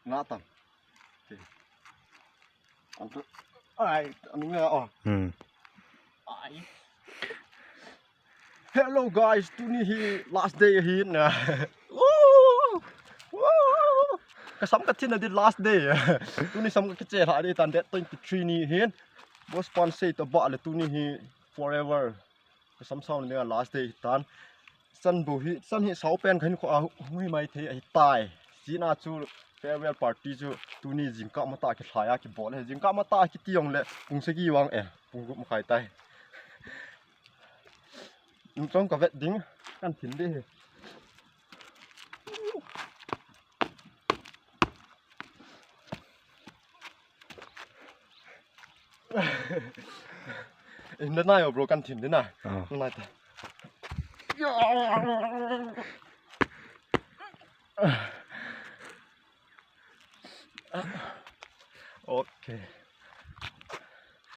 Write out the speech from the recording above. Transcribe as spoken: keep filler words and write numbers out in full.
Nga tam. Okay. Antu. Ai, anu nga, oh. Hmm. Ai. Hello guys, tuni hi last day ahin. Woo! Woo! Kasam kathina di last day. Tuni sam kakicheh lha di tan, date twenty-three ni hin. Boss pan sei tabah le tuni hi forever. Kasam sao ni last day tan. Chan bou hi, chan hi sao pen kahin kho a hui mai thei ahitai. China chu farewell party chu tuni jingkah matah kilhai a kibol e. Jingkah matah kiti jongle pung sagi vang e, pung gup makhai tai. Nung chong kavet ding, kan thin ding hi. Inda na yo bro, kan thin ding na. Ah. Nai ta. Okay.